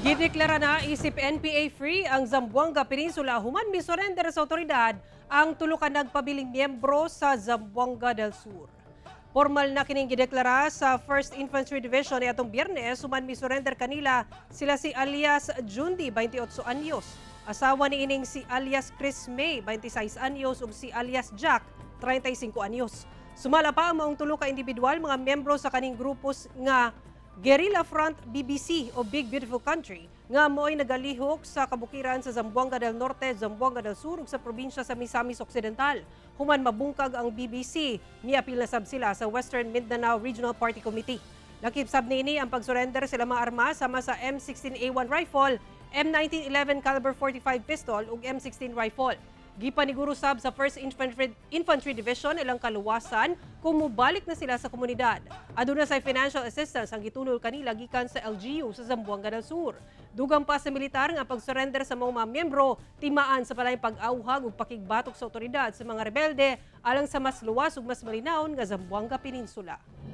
Gideklara na isip NPA free ang Zamboanga Peninsula human misurrender sa otoridad ang tulo ka nagpabiling miyembro sa Zamboanga del Sur. Formal na kining gideklara sa 1st Infantry Division atong Biyernes human misurrender kanila sila si alias Jundi, 28 anyos, asawa ni ining si alias Chris May, 26 anyos, ug si alias Jack, 35 anyos. Sumala pa, ang maong tulo ka individual mga miyembro sa kaning grupo nga Guerrilla Front BBC o Big Beautiful Country nga mo'y nagalihok sa kabukiran sa Zamboanga del Norte, Zamboanga del Sur ug sa probinsya sa Misamis Occidental. Human mabungkag ang BBC, miapil na sab sila sa Western Mindanao Regional Party Committee. Lakip sab niini ang pagsurrender sila mga armas sama sa M16A1 rifle, M1911 caliber 45 pistol ug M16 rifle. Gipaniguro sab sa 1st Infantry Division ilang kaluwasan kung mubalik na sila sa komunidad. Aduna say financial assistance ang gitunol kanila gikan sa LGU sa Zamboanga del Sur. Dugang pa sa militar nga pag-surrender sa mga miyembro timaan sa palayong pag-awhag ug pakigbatok sa otoridad sa mga rebelde alang sa mas luwas ug mas malinawon nga Zamboanga Peninsula.